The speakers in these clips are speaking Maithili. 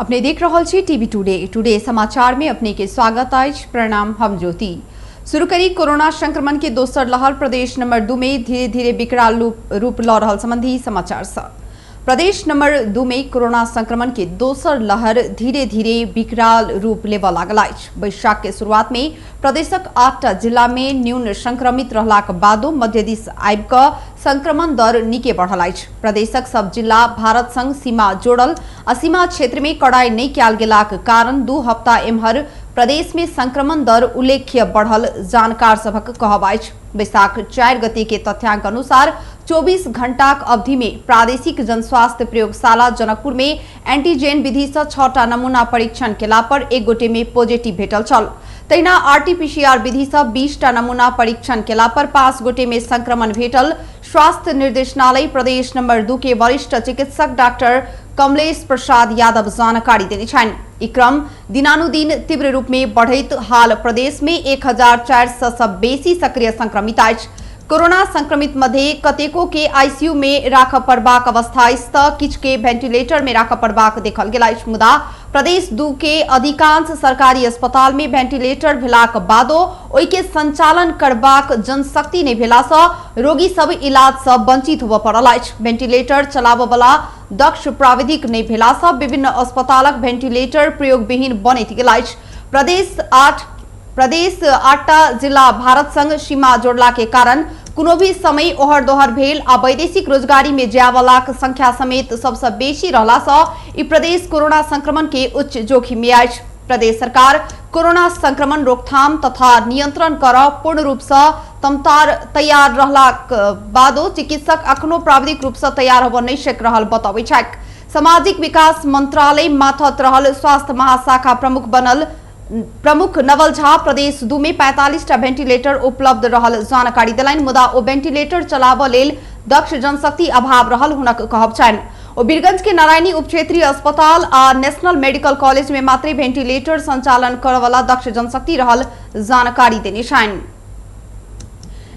अपने देख रहल छी टीवी टुडे। टुडे समाचार में अपने के स्वागत अछि। प्रणाम, हम ज्योति। शुरू करी कोरोना संक्रमण के दोसर लहर प्रदेश नंबर 2 में धीरे धीरे विकराल रूप ल रहल संबंधी समाचार सँ। प्रदेश नंबर 2 में कोरोना संक्रमण के दोसर लहर धीरे धीरे विकराल रूप लेबऽ लागल अछि। बैशाख के शुरुआत में प्रदेशक 8टा जिला में न्यून संक्रमित रहलाक बादो मध्य दिस आबि कऽ संक्रमण दर नीके बढ़ल अछि। प्रदेशक सब जिला भारत संग सीमा जोड़ल आ सीमा क्षेत्र में कड़ाई नहि कयल गेलाक कारण 2 हफ्ता एम्हर प्रदेश में संक्रमण दर उल्लेख्य बढ़ल जानकार सभक कहब अछि। बैशाख 4 गते के तथ्यांक अनुसार 24 घंटाक अवधि में प्रादेशिक जनस्वास्थ्य प्रयोगशाला जनकपुर में एंटीजेन विधि से 6टा नमूना परीक्षण केला पर 1 गोटे में पॉजिटिव भेटल छल। तहिना आरटीपीसीआर विधि से 20टा नमूना परीक्षण केला पर 5 गोटे में संक्रमण भेटल। स्वास्थ्य निर्देशनालय प्रदेश नंबर 2 के वरिष्ठ चिकित्सक डॉक्टर कमलेश प्रसाद यादव जानकारी देने छनि। ई क्रम दिनानुदिन तीव्र रूप में बढ़ैत हाल प्रदेश में 1400 सँ बेसी सक्रिय संक्रमित अछि। कोरोना संक्रमित मध्ये कतेको के आईसीयू में राखऽ पड़बाक अवस्था अछि तऽ किछु के वेंटिलेटर में राखऽ पड़बाक देखल गेल अछि। मुदा प्रदेश 2 के अधिकांश सरकारी अस्पताल में वेंटिलेटर भेलाक बादो ओहि के संचालन करबाक जनशक्ति नहि भेला सँ रोगी सब इलाज सँ वंचित होबय पड़ल अछि। वेंटिलेटर चलाबऽ वाला दक्ष प्राविधिक नहि भेला सँ विभिन्न अस्पतालक वेंटिलेटर प्रयोगविहीन बनैत गेल अछि। प्रदेश 8टा जिला भारत संग सीमा जोड़ला के कारण कोनो भी समय ओहर दोहर भेल आ वैदेशिक रोजगारी में जायवालाक संख्या समेत सबसँ बेसी रहला सँ ई प्रदेश कोरोना संक्रमण के उच्च जोखिम में अछि। प्रदेश सरकार कोरोना संक्रमण रोकथाम तथा नियंत्रण कर पूर्ण रूप सँ तमतार तैयार रहलाक बादो चिकित्सक अखनो प्राविधिक रूप सँ तैयार होबय नहि सकि रहल बतबै छथि। सामाजिक विकास मंत्रालय माथत रहल स्वास्थ्य महाशाखा प्रमुख बनल प्रमुख नवल झा प्रदेश 2 में 45टा वेंटिलेटर उपलब्ध रहल जानकारी देलनि। मुदा ओ वेंटिलेटर चलाबऽ लेल दक्ष जनशक्ति अभाव रहल हुनक कहब छनि। ओ बीरगंज के नारायणी उप क्षेत्रीय अस्पताल आ नेशनल मेडिकल कॉलेज में मात्रे वेंटिलेटर संचालन करऽ दक्ष जनशक्ति रहल जानकारी देने छनि।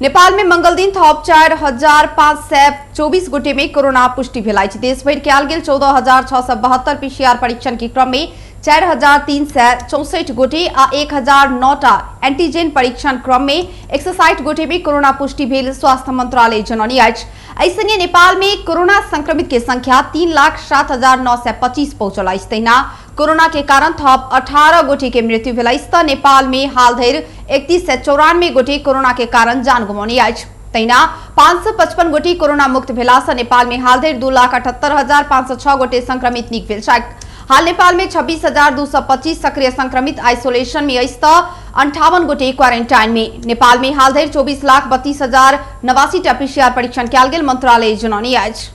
नेपाल में मंगल दिन थप 4524 गोटे में कोरोना पुष्टि भेल अछि। देश भरि कयल गेल 14,672 पीसीआर परीक्षण के क्रम में 4364 गोटे आ 1009टा एंटीजेन परीक्षण क्रम में 160 गोटे में कोरोना पुष्टि भेल स्वास्थ्य मंत्रालय जनौने अछि। एहि संगे नेपाल में कोरोना संक्रमित के संख्या 3,07,925 पहुंचल अछि। तहिना कोरोना के कारण थप 18 गोटे के मृत्यु भेल अछि तऽ नेपाल में हाल धरि 3194 गोटे कोरोना के कारण जान गमौने अछि। तहिना 555 गोटे कोरोना मुक्त भेला सँ नेपाल में हाल धरि 2,78,506 गोटे संक्रमित नीक भेल छथि। हाल नेपाल में 26,225 सक्रिय संक्रमित आइसोलेशन में अछि तऽ 58 गोटे क्वारेंटाइन में। नेपाल में हाल धरि 24,32,089टा पीसीआर परीक्षण कयल गेल मंत्रालय जनौने अछि।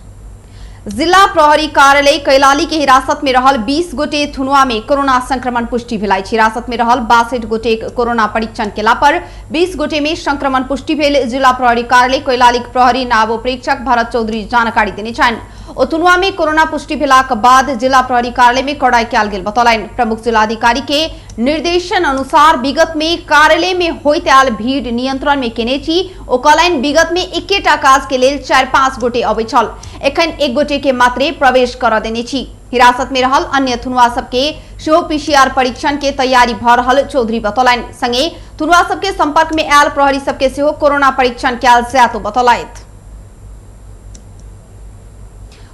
जिला प्रहरी कार्यालय कैलाली के हिरासत में रहल 20 गोटे थुनुआ में कोरोना संक्रमण पुष्टि भेल अछि। हिरासत में रहल 62 गोटे कोरोना परीक्षण केला पर 20 गोटे में संक्रमण पुष्टि भेल जिला प्रहरी कार्यालय कैलाली प्रहरी नाव प्रेक्षक भरत चौधरी जानकारी देने छनि। ओ थुनुआ में कोरोना पुष्टि भेलाक बाद जिला प्रहरी कार्यालय में कड़ाई कयल गेल बतौलनि। प्रमुख जिलाधिकारी के निर्देशन अनुसार विगत में कार्यालय में होइत आयल भीड़ नियंत्रण में केने छी। ओ कहलनि विगत में एकेटा काज के लेल 4-5 गोटे अबै छल, एखन 1 गोटे के मात्रे प्रवेश कर देने छी। हिरासत में रहल अन्य थुनुआ सबके सेहो पीसीआर परीक्षण के तैयारी भ रहल चौधरी बतौलनि। संगे थुनुआ सबके संपर्क में आयल प्रहरी सबके सेहो कोरोना परीक्षण कयल जायत बतौलथि।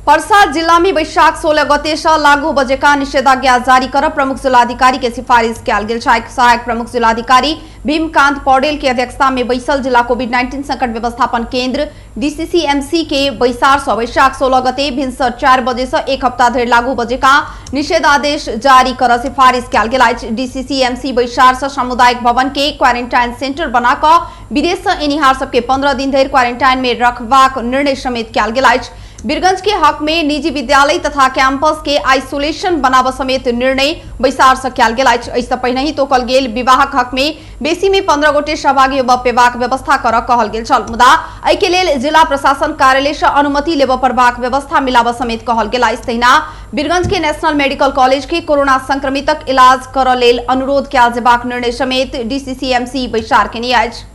परसा जिला में वैशाख 16 गते से लागू बजेका निषेधाज्ञा जारी कर प्रमुख जिलाधिकारी के सिफारिश कयल गेल छै। सहायक प्रमुख जिलाधिकारी भीमकांत पौडेल के अध्यक्षता में बैसल जिला कोविड-19 संकट व्यवस्थापन केंद्र डीसीसीएमसी के बैसार से वैशाख 16 गते भिनसर 4 बजे से 1 हफ्ता धरि लागू बजेका निषेधादेश जारी कर सिफारिश कयल गेल अछि। डीसीसीएमसी बैसार से सामुदायिक भवन के क्वारेंटाइन सेंटर बनाकऽ विदेश से एनिहार सबके 15 दिन धरि क्वारेंटाइन में रखबाक निर्णय समेत कयल गेल अछि। बीरगंज के हक में निजी विद्यालय तथा कैंपस के आइसोलेशन बनाबऽ समेत निर्णय बैसार से कयल गेल अछि। एहिसँ पहिने ही तोकल गेल विवाहक हक में बेसी में 15 गोटे सहभागी होबय पेबाक व्यवस्था करऽ कहल गेल छल। मुदा एहि के लेल जिला प्रशासन कार्यालय से अनुमति लेबऽ पड़बाक व्यवस्था मिलाबऽ समेत कहल गेल अछि। तहिना बीरगंज के नेशनल मेडिकल कॉलेज के कोरोना संक्रमितक इलाज करऽ लेल अनुरोध कयल जेबाक निर्णय समेत डीसीसीएमसी बैसार केने अछि।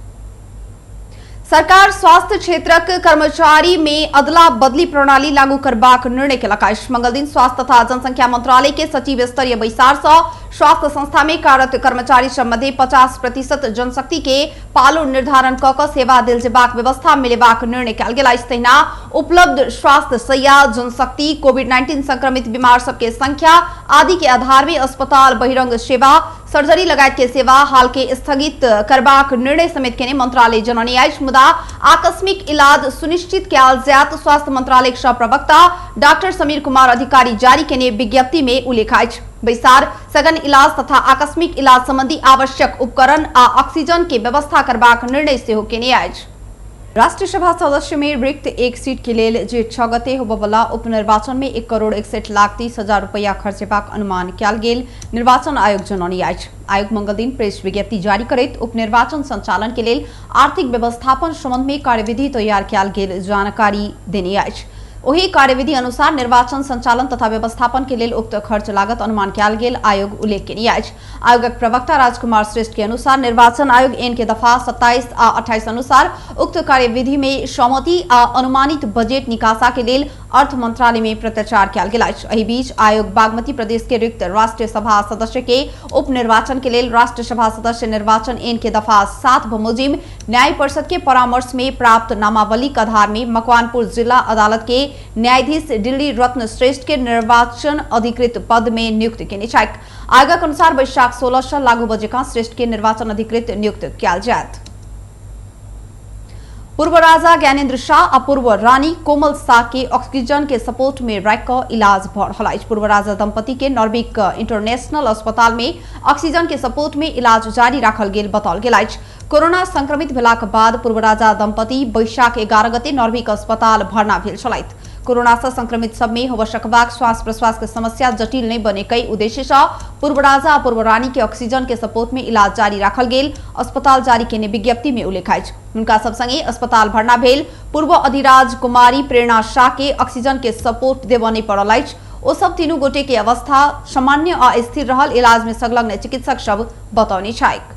सरकार स्वास्थ्य क्षेत्रक कर्मचारी में अदला बदली प्रणाली लागू करबाक निर्णय केलक अछि। मंगलदिन स्वास्थ्य तथा जनसंख्या मंत्रालय के सचिव स्तरीय बैसार सँ स्वास्थ्य संस्था में कार्यरत कर्मचारी सब मध्य 50% जनशक्ति के पालो निर्धारण क क सेवा देल जेबाक व्यवस्था मिलेबाक निर्णय कयल गेल अछि। तहिना उपलब्ध स्वास्थ्य शैया, जनशक्ति, कोविड-19 संक्रमित बीमार सबके संख्या आदि के आधार में अस्पताल बहिरंग सेवा, सर्जरी लगायत के सेवा हाल के स्थगित करबाक निर्णय समेत केने मंत्रालय जनौने अछि। मुदा आकस्मिक इलाज सुनिश्चित कयल जायत स्वास्थ्य मंत्रालय के प्रवक्ता डॉक्टर समीर कुमार अधिकारी जारी केने विज्ञप्ति में उल्लेख अछि। बैसार सघन इलाज तथा आकस्मिक इलाज संबंधी आवश्यक उपकरण आ ऑक्सीजन के व्यवस्था करबाक निर्णय सेहो केने अछि। राष्ट्रीय सभा सदस्य में रिक्त एक सीट के लेल जेठ 6 गते होबयवला उपनिर्वाचन में 1,61,30,000 रुपया खर्च हेबाक अनुमान कयल गेल निर्वाचन आयोग जनौने अछि। आयोग मंगलदिन प्रेस विज्ञप्ति जारी करैत उपनिर्वाचन संचालन के लेल आर्थिक व्यवस्थापन संबंध में कार्यविधि तैयार कयल गेल जानकारी देने अछि। ओहि कार्यविधि अनुसार निर्वाचन संचालन तथा व्यवस्थापन के लेल उक्त खर्च लागत अनुमान कयल गेल आयोग उल्लेख केने अछि। आयोगक प्रवक्ता राजकुमार श्रेष्ठ के अनुसार निर्वाचन आयोग एन के दफा 27 आ 28 अनुसार उक्त कार्यविधि में सहमति आ अनुमानित बजट निकासा के लेल अर्थ मंत्रालय में प्रत्याचार कयल गेल अछि। एहि बीच आयोग बागमती प्रदेश के रिक्त राष्ट्रीय सभा सदस्य के उपनिर्वाचन के लेल राष्ट्रीय सभा सदस्य निर्वाचन एन के दफा 7 बमोजिम न्याय परिषद के परामर्श में प्राप्त नामावली के आधार में मकवानपुर जिला अदालत के न्यायाधीश दिल्ली रत्न श्रेष्ठ के निर्वाचन अधिकृत पद में नियुक्त केने छथि। आयोगक अनुसार वैशाख 16 से लागू बजेका श्रेष्ठ के निर्वाचन अधिकृत नियुक्त कयल जायत। पूर्व राजा ज्ञानेन्द्र शाह आ पूर्व रानी कोमल शाह के ऑक्सीजन के सपोर्ट में राखि कऽ इलाज भऽ रहल अछि। पूर्व राजा दंपति के नॉर्विक इंटरनेशनल अस्पताल में ऑक्सीजन के सपोर्ट में इलाज जारी राखल गेल बताओल गेल अछि। कोरोना संक्रमित भेलाक बाद पूर्व राजा दंपति वैशाख 11 गते नॉर्विक अस्पताल भर्ना भेल छलथि। कोरोना से संक्रमित सब में होबय सकबाक श्वास प्रश्वास के समस्या जटिल नहीं बने कई उद्देश्य से पूर्व राजा आ पूर्व रानी के ऑक्सीजन के सपोर्ट में इलाज जारी राखल गेल अस्पताल जारी केने विज्ञप्ति में उल्लेख अछि। हुनका सब संगे अस्पताल भर्ना भेल पूर्व अधिराज कुमारी प्रेरणा शाह के ऑक्सीजन के सपोर्ट देबय नहीं पड़ल अछि। ओ सब तीनू गोटे के अवस्था सामान्य आ स्थिर रहल इलाज में संलग्न चिकित्सक सब बतौने छथि।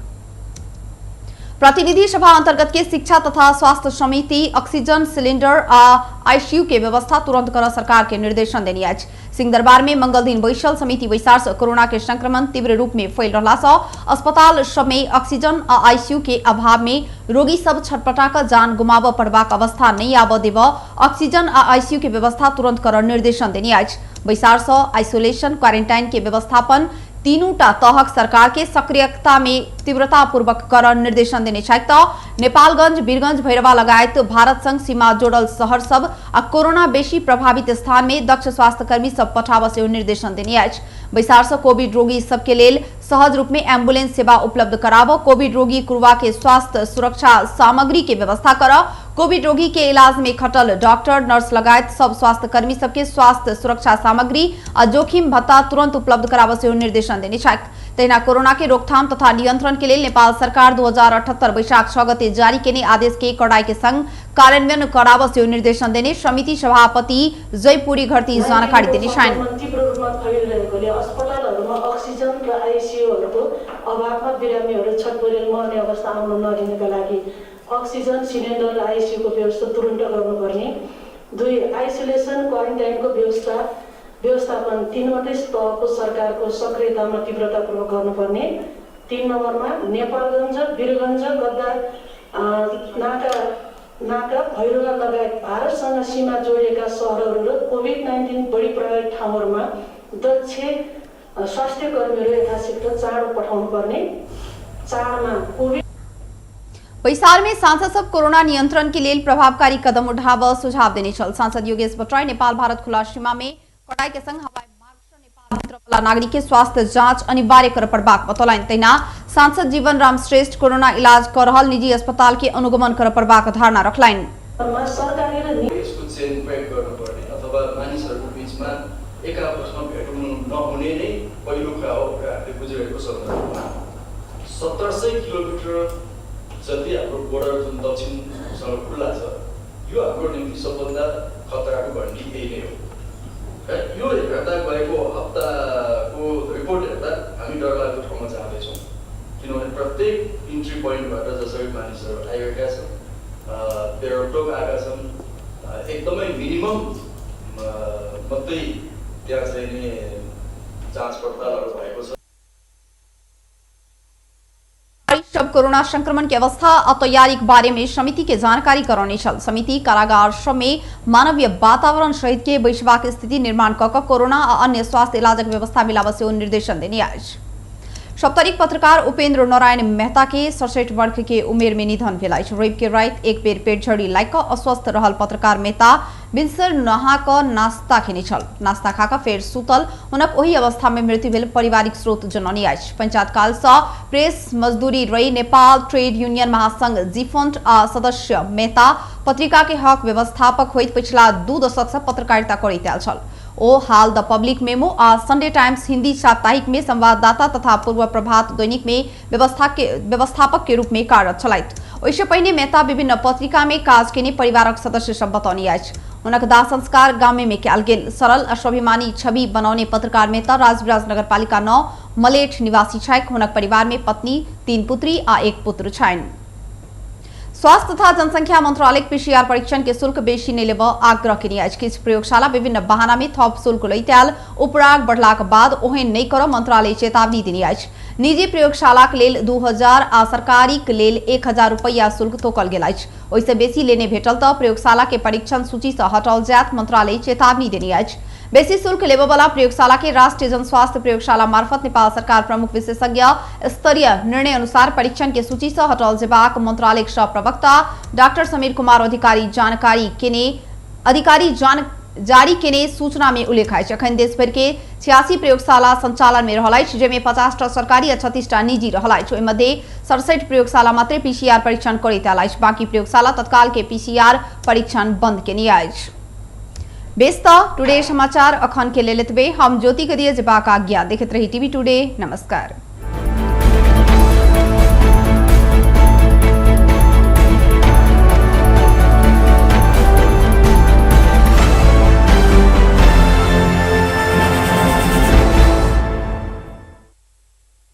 प्रतिनिधि सभा अंतर्गत के शिक्षा तथा स्वास्थ्य समिति ऑक्सीजन सिलिंडर आ आईसीयू के व्यवस्था तुरंत कर सरकार के निर्देशन देने अछि। सिंहदरबार में मंगल दिन बैसल समिति बैसार से कोरोना के संक्रमण तीव्र रूप में फैल रहा से अस्पताल सब में ऑक्सीजन आ आईसीयू के अभाव में रोगी सब छटपटा कर जान गुमाबऽ पड़बाक अवस्था नहीं आबऽ देबऽ ऑक्सीजन आ आईसीयू के व्यवस्था तुरंत कर निर्देशन देने अछि। बैसार से आइसोलेशन क्वारेंटाइन के व्यवस्थापन तीनूटा तहक सरकार के सक्रियता में तीव्रतापूर्वक कर निर्देशन देने छथि। त नेपालगंज, वीरगंज, भैरवा लगायत भारत संग सीमा जोड़ल शहर सब आ कोरोना बेसी प्रभावित स्थान में दक्ष स्वास्थ्यकर्मी सब पठाबऽ सेहो निर्देशन देने अछि। बैसार से कोविड रोगी सबके लेल सहज रूप में एम्बुलेंस सेवा उपलब्ध कराबऽ, कोविड रोगी कुरवा के स्वास्थ्य सुरक्षा सामग्री के व्यवस्था करऽ, कोविड रोगी के इलाज में खटल डॉक्टर नर्स लगायत सब स्वास्थ्यकर्मी सबके स्वास्थ्य सुरक्षा सामग्री आ जोखिम भत्ता तुरंत उपलब्ध कराबऽ सेहो निर्देशन देने छथि। तहिना कोरोना के रोकथाम तथा नियंत्रण के लेल नेपाल सरकार 2078 वैशाख 6 गते जारी केने आदेश के कड़ाई के संग कार्यान्वयन कराबऽ सेहो निर्देशन देने समिति सभापति जयपुरी घरती जानकारी देने छनि। तीव्र रूपमा फैलिरहेकोले अस्पतालहरूमा अक्सिजन र आइसियूहरूको अभावमा बिरामीहरू छटपरेर मर्ने अवस्था आउन नदिनका लागि अक्सिजन सिलिन्डर र आइसियूको व्यवस्था तुरन्त गर्नुपर्ने। 2 आइसोलेसन क्वारेन्टाइनको व्यवस्थापन 3वटै तहको सरकारको सक्रियतामा तीव्रतापूर्वक गर्नुपर्ने। 3 नम्बरमा नेपालगञ्ज, वीरगञ्ज, गद्दा, नाका, भैरवा लगायत भारतसँग सीमा जोडिएका सहरहरू र कोभिड-19 बढी प्रभावित ठाउँहरूमा दक्ष स्वास्थ्यकर्मीहरू यथाशीघ्र चाँडो पठाउनुपर्ने। 4 मा कोभिड बैसार में सांसद सब कोरोना नियंत्रण के लेल प्रभावकारी कदम उठाबऽ सुझाव देने छल। सांसद योगेश भट्टराई नेपाल भारत खुला सीमा में कड़ाई के संग हवाई मार्ग से नेपाल भित्र वाला नागरिक के स्वास्थ्य जांच अनिवार्य कर पड़बाक बतौलनि। तहिना सांसद जीवन राम श्रेष्ठ कोरोना इलाज कर रहल निजी अस्पताल के अनुगमन कर पड़बाक धारणा रखलनि। यसको चेन ब्रेक गर्नुपर्ने अथवा मानिसहरूको बिचमा एक आपसमा भेट हुनु नहुने नै पहिलो कुरा हो भनेर हामीले बुझिरहेको सन्दर्भमा 1700 किलोमिटर जति हाम्रो बोर्डर जुन दक्षिणसँग खुल्ला छ यो हाम्रो निम्ति सबभन्दा खतराको घन्टी यही नै हो। र यो हेर्दा गएको हप्ताको रिपोर्ट हेर्दा हामी डरलाग्दो ठाउँमा जाँदैछौँ, किनभने प्रत्येक इन्ट्री पोइन्टबाट जसरी मानिसहरू आइरहेका छन् एकदमै मिनिमम मात्रै त्यहाँ चाहिँ नि जाँच पडतालहरू भएको छ। सब कोरोना संक्रमण के अवस्था आ तैयारी के बारे में समिति के जानकारी करौने छल। समिति कारागार सब में मानवीय वातावरण सहित के बैसबाक स्थिति निर्माण क क कोरोना आ अन्य स्वास्थ्य इलाजक व्यवस्था मिलाबऽ सेहो निर्देशन देने अछि। सप्तरीक पत्रकार उपेन्द्र नारायण मेहता के 67 वर्ष के उमेर में निधन भेल अछि। रवि के राति एक बेर पेट झड़ी लागि कऽ अस्वस्थ रहल पत्रकार मेहता भिनसर नहा कऽ नास्ता खेने छल। नास्ता खा कऽ फेर सुतल हुनक ओहि अवस्था में मृत्यु भेल पारिवारिक स्रोत जनौने अछि। पंचायत काल सँ प्रेस मजदूरी रही नेपाल ट्रेड यूनियन महासंघ जीफंट आ सदस्य मेहता पत्रिका के हक व्यवस्थापक होइत पिछला 2 दशक सँ पत्रकारिता करैत आयल छल। ओ हाल द पब्लिक मेमो आ संडे टाइम्स हिंदी साप्ताहिक में संवाददाता तथा पूर्व प्रभात दैनिक में व्यवस्थापक के रूप में कार्यरत छलथि। ओहिसँ पहिने मेहता विभिन्न पत्रिका में काज केने परिवारक सदस्य सब बतौने अछि। हुनक दाह संस्कार गामे में कयल गेल। सरल आ स्वाभिमानी छवि बनौने पत्रकार मेहता राजविराज नगरपालिका 9 मलेठ निवासी छथि। हुनक परिवार में पत्नी, 3 पुत्री आ 1 पुत्र छनि। स्वास्थ्य तथा जनसंख्या मंत्रालय पीसीआर परीक्षण के शुल्क बेसी नहि लेबऽ आग्रह केने अछि। किछु प्रयोगशाला विभिन्न बहाना में थप शुल्क लैत आयल उपराग बढ़लाक बाद ओहन नहि करऽ मंत्रालय चेतावनी देने अछि। निजी प्रयोगशालाक लेल 2000 आ सरकारीक लेल 1000 रुपैया शुल्क तोकल गेल अछि। ओहिसँ बेसी लेने भेटल तऽ प्रयोगशाला के परीक्षण सूची सँ हटाओल जायत मंत्रालय चेतावनी देने अछि। बेसी शुल्क लेबऽवला प्रयोगशाला के राष्ट्रीय जन स्वास्थ्य प्रयोगशाला मार्फत नेपाल सरकार प्रमुख विशेषज्ञ स्तरीय निर्णय अनुसार परीक्षण के सूची से हटाओल जेबाक मंत्रालय के प्रवक्ता डॉक्टर समीर कुमार अधिकारी जानकारी केने अधिकारी जारी केने सूचना में उल्लेख अछि। अखन देश भरि के 86 प्रयोगशाला संचालन में रहल अछि, जाहिमे 50टा सरकारी आ 36टा निजी रहल अछि। ओहि मध्ये 67 प्रयोगशाला मात्रै पीसीआर परीक्षण करैत आयल अछि। बाकी प्रयोगशाला तत्काल के पीसीआर परीक्षण बंद केने अछि। बेस त टुडे समाचार अखन के लेल एतबे। हम ज्योति के दिए जेबाक आज्ञा। देखैत रही टीवी टुडे। नमस्कार।